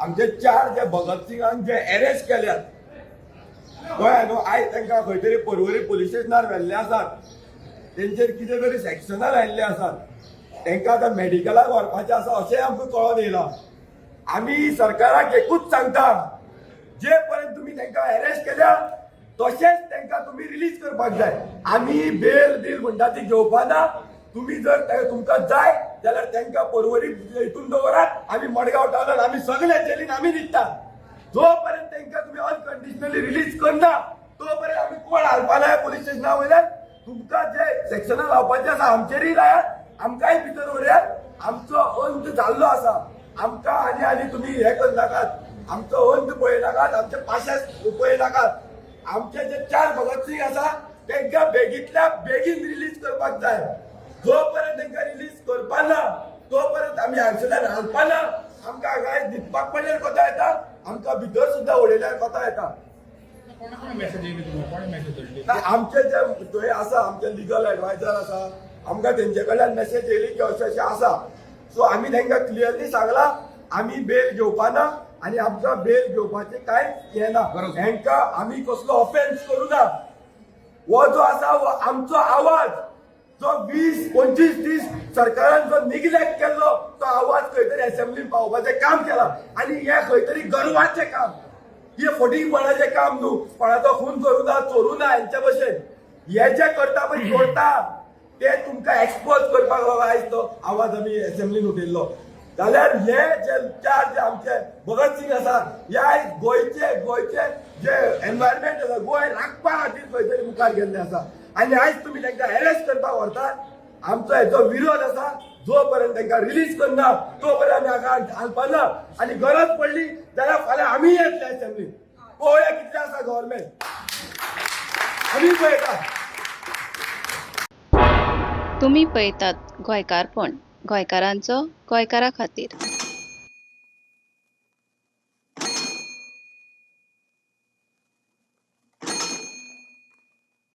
आमचे चार जे भगत सिंगान जे अरेस्ट केल्यात, कळ्ळें न्हू? आयज तांकां खंय तरी पर्वरी पोलीस स्टेशनार व्हेल्ले आसात. तेंचेर कितें तरी सेक्शनां लायिल्ले आसात. तांकां आतां मेडिकलाक व्हरपाचें आसा अशेंय आमकां कळोन येयलां. आमी सरकाराक एकूच सांगता, जे पर्यंत तुमी तांकां अरेस्ट केल्या तशेंच तांकां तुमी रिलीज करपाक जाय. आमी बेल बील म्हणटा ती घेवपा ना. तुमी जर तुमकां जाय जाल्यार तांकां पर्वरी हितून दवरात. आमी मडगांव टावनान आमी सगळे जेलीन आमी न्हिदता. जो पर्यंत तांकां तुमी अनकंडिशनली रिलीज करना, तो पर्यंत आमी कोण हालपा ना पोलीस स्टेशना वयल्यान. तुमकां जे सेक्शनां लावपाचें आसा आमचेरूय लायात, आमकांय भितर व्हरयात. आमचो अंत जाल्लो आसा. आमकां आनी आनी तुमी हे करनाकात. आमचो अंत पळयनाकात, आमचे पाशेस पळयनाकात. आमचे जे चार भगत सिंग आसा तांकां बेगींतल्या बेगीन रिलीज करपाक जाय. जो पर्यंत तांकां रिलीज करपा ना, तो पर्यंत आमी हांगसरल्यान हालपा ना. आमकां हांगा न्हिदपाक पडल्यार कोता येता, आमकां भितर सुद्दां उडयल्यार कोता येता. कोणा कोणा मेसेज येयली तुमकां? कोणे मेसेज धाडली? ना, आमचे जे थंय आसा, आमचे लिगल एडवायजर आसा, आमकां तेंचे कडल्यान मेसेज येयली की अशें अशें आसा. सो आमी तांकां क्लियरली सांगलां, आमी बेल घेवपा ना आनी आमकां बेल घेवपाचें कांय हें ना. हेंकां आमी कसलो ऑफेन्स करूं ना. हो जो आसा हो आमचो आवाज, जो 20-25 दीस सरकारान जो निग्लेक्ट केल्लो, तो आवाज खंय तरी असेंब्लीन पावोवपाचें काम केलां. आनी हें खंय तरी गर्वाचें काम. हे फटींगपणाचें काम न्हू. कोणाचो खून करूं ना, चोरूं ना हेंच्या भशेन. हे जे करता पळय, चोरता, ते तुमकां एक्सपोज करपाक लागून आयज तो आवाज आमी असेंब्लीन उठयल्लो. जाल्यार हे जे चार जे आमचे भगत सिंग आसा, हे आयज गोंयचे जे एनवायरमेंट आसा, गोंय राखपा खातीर खंय तरी मुखार गेल्ले आसा आनी आयज तुमी तांकां अरेस्ट करपाक व्हरतात. आमचो हेचो विरोध आसा. जो पर्यंत तांकां रिलीज करना, तो पर्यंत आमी हांगा हालपा ना. आनी गरज पडली जाल्यार फाल्यां आमी येतले असेंब्लीन. पळोवया कितले आसा गव्हर्मेंट, आमी पळयता. तुमी पळयतात गोंयकारपण, गोंयकारांचो गोंयकारा खातीर.